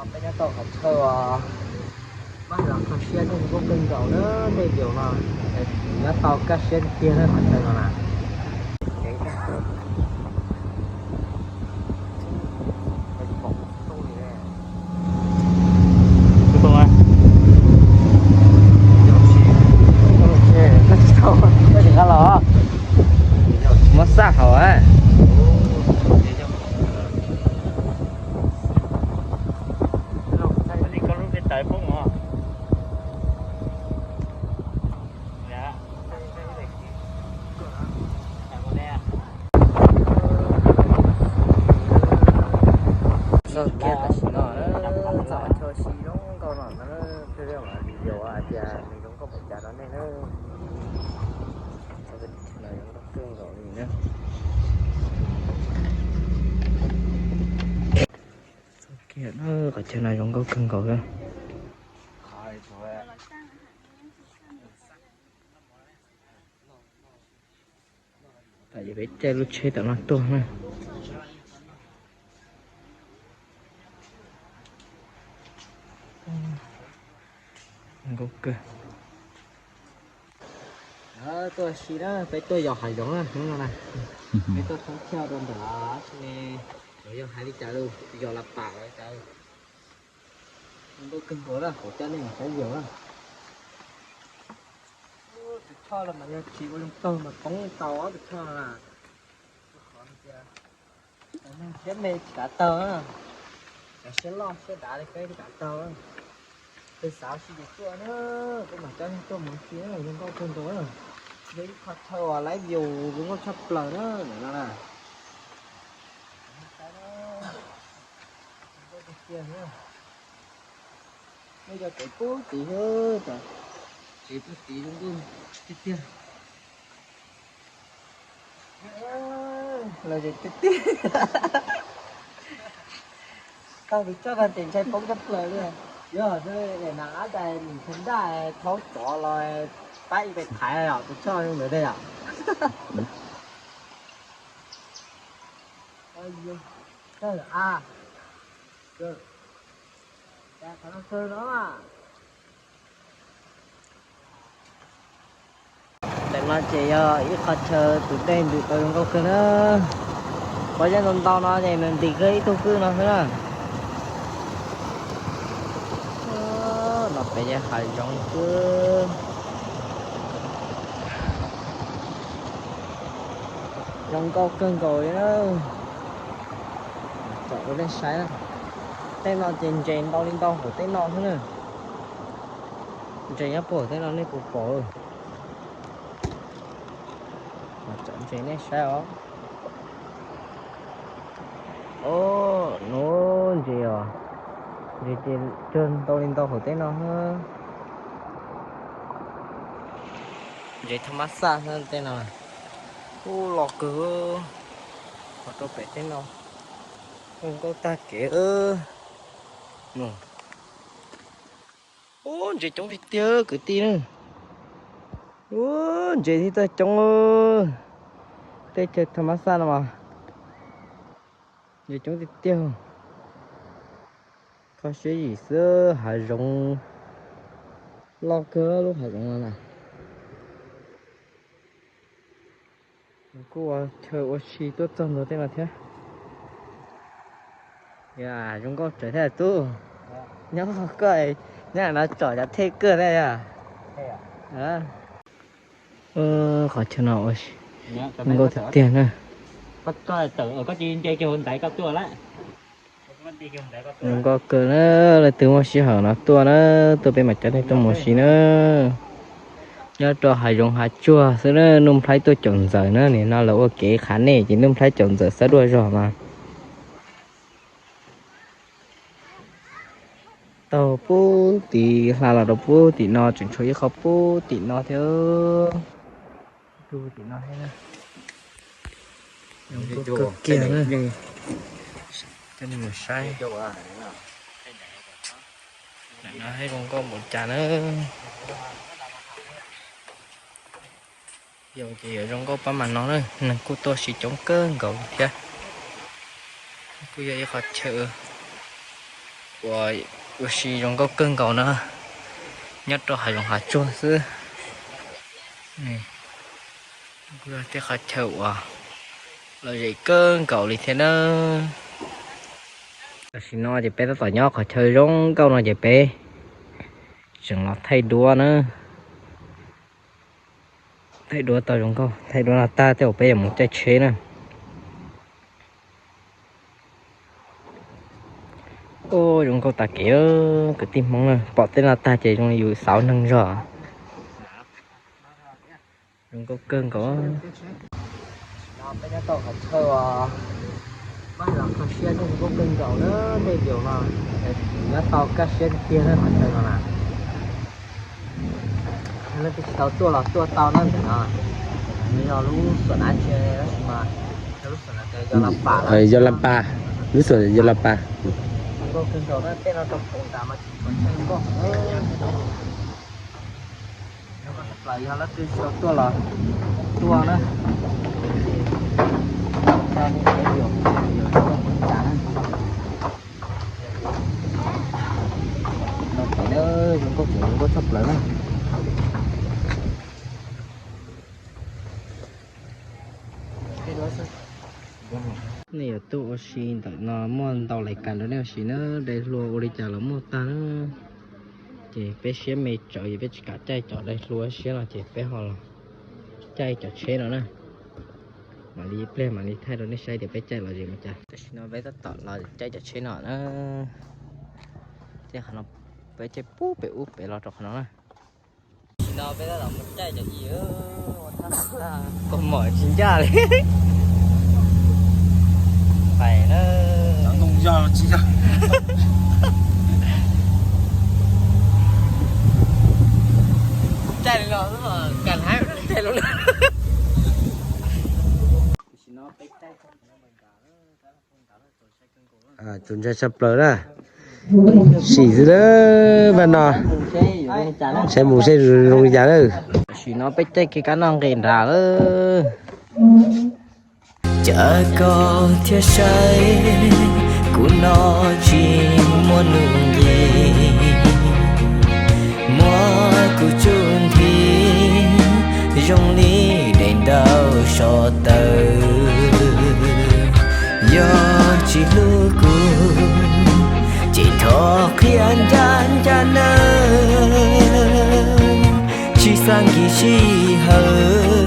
Peb nyob tau qhov chaw uas maj los kho siab thiab zoo nkauj kawg nkaus na, tej video no nyob tau kaj siab tiag tiag na qhov chaw no na. Muab xaj hauv a. Txog kiag tam sim no, txog chaw si zoo nkauj no na, peb mam video hais tias nws zoo nkauj npaum cas rau nej na. Txog kiag no, qhov chaw no zoo nkauj kawg nkaus li. Tam peb caij lub tsheb tom no tuaj na. Nkauj kawg. Tuaj si na, peb tuaj yos hav zoov na hnub no na. Peb tuaj thoob thiaj rau ntawm ne, yog hais li cas los yos las pam li cas. Nkauj kawg nkaus na, kuv coj nej mus saib yos na. Tus choj los mas yog tsis ua zoo tog mas poob tau tus choj no na. Qhov tias cov neeg siab me tsis kav taug, cov siab loj siab dav li peb tsis kav taug. Peb xav ua si ces tuaj na, peb mam coj nej tuaj mus si na, zoo nkauj kawg nkaus na. Yog ib qho chaw uas laib view zoo nkauj tshaj plaws na, ntawm no na. Nej cov tsev pub tid, tsev pub tid zoo nkauj tiag tiag. Los tiag tiag. Tau tus choj no ces ntshai poob tshaj plaws li. Yog na, ab tais nws thav ntaj thaub tsov los pab ib pais thaiv os, tus choj ntawd tej yom. Ntawm no ces yog ib qho chaw tus dej ntws tau zoo nkauj kawg na. Pob zeb ntau ntau no ces nws ntim kiag ib tug kwj no xwb na. No pem ces hav zoov xwb. Zoo nkauj kawg nkaus li na. Tsom rau nej saib na. Tej no ces ntses ntau li ntau hauv tej no xwb na. Ntses nyob puag hauv tej no nej puas pom. Tsom ntses nej saib os. Os, nub ntses os. Ntses ces cuag ntau li ntau hauv tej no. Ntses thaj mab xaj xwb tej no. Ub, los kawg. Ho rau pem tej no zoo nkauj tag kev. Ub, ntses coob tiag tiag kwv tij na. Ub, ntses thiab txoj coob. Teb chaws thaj mab xaj no mas ntses coob tiag tiag. Kho siab yim xwb, hav zoov loj kawg lub hav zoov no na. Kuj ua chaw ua si tuaj txog ntua tej no thiab. Zoo nkauj tsawv thiab tub. Nyob koj nyob no tsom cov thej kawg thiab yom. Qhov chaw no ua si zoo nkauj tiag tiag na. Zoo nkauj kawg na, leej twg muaj sij hawm no tuaj na, tuaj peb mam coj nej tuaj mus si na. Nyob rau hav zoov hav tsuag xwb na, Nuj Nplhaib tuaj caum ntxawm na, nim no lawv ua kev qhav nej ces Nuj Nplhaib caum ntxawm xab duaj zog mas. Taug pub tim hla los rau pub tim no, tseem tshuav ib qho pub tim no thiab. Tim no thiab. Zoo nkauj kawg kiag na. Coj nej mus saib. Ntawm no thiab zoo nkauj npaum cas na. Yog ces yuav zoo nkauj pab mas no na, neeg kuj tuaj si coob kawg nkaus thiab. Kuj yog ib qho chaw Ua, ua si zoo nkauj kawg nkaus na, nyob rau hav zoov hav tsuag xwb. Kuj yog tej qhov chaw uas lom zem kawg nkaus li thiab na. Tam sim no ces peb tab tom nyob qhov chaw zoo nkauj no ces peb tseem los thaij duab na. Thaij duab tau zoo nkauj, thaij duab no tag tej zaum peb yuav mus caij tsheb na. Ub, zoo nkauj tas kev, kwv tij Hmoob na, pom tej no tag ces zoo li yus xauv neeg zog. Zoo nkauj kawg nkaus. Peb nyob tau qhov chaw uas pab los kho siab thiab zoo nkauj kawg nkaus na, tej view no nyob tau kaj siab tiag tiag na qhov chaw no na. Leej twg tsis tau tuaj los tuaj tau na ntawm no. Yog lub xuam nav tsis mas, yog lub xuam nav tias yog Laj Pas, yog Laj Pas, lub xuam yog Laj Pas. Zoo nkauj kawg nkaus na, tej no rau pem nrad mas tsis tshua nkauj. Yog leej twg tsis tau tuaj los tuaj na. Zoo nkauj, zoo nkauj tshaj plaws na. Nej yuav tuaj ua si ntawm no muaj ntau lais kas rau nej ua si na, daim hlua ua li cas los muaj tag na. Ces peb siab me tsawv ces peb tsis kam caij cov daim hlua siab no ces peb ho los caij cov tsheb no na. Mam li pliag mam li thaij rau nej saib tias peb caij los zem mus cas. Tam sim no peb tab tom los caij cov tsheb no na. Tej qhov no peb caij pub pem ub pem los rau qhov no na. Tam sim no peb tab tom mus caij cov i, ua thab tag, kua mom tsis ncaj li. Pais na. Caij li no xwb mas kas haib caij lub na. Tam sim no peb caij txog qhov no nkaus. Txaus ntshai tshaj plaws na. Sim xwb na, vaj no. Saib mus seb zoo li cas lawm. Tam sim no peb caij kev kab noj nqis nrad lawm. Cas koj thiaj saib kuv no tsis muaj nuj nqis, muab kuv tsuj nthi zoo li daim ntaub so taw. Yog tsis hlub kuv ces thov qhia ncaj ncaj nawb, tsis xav nkim sij hawm.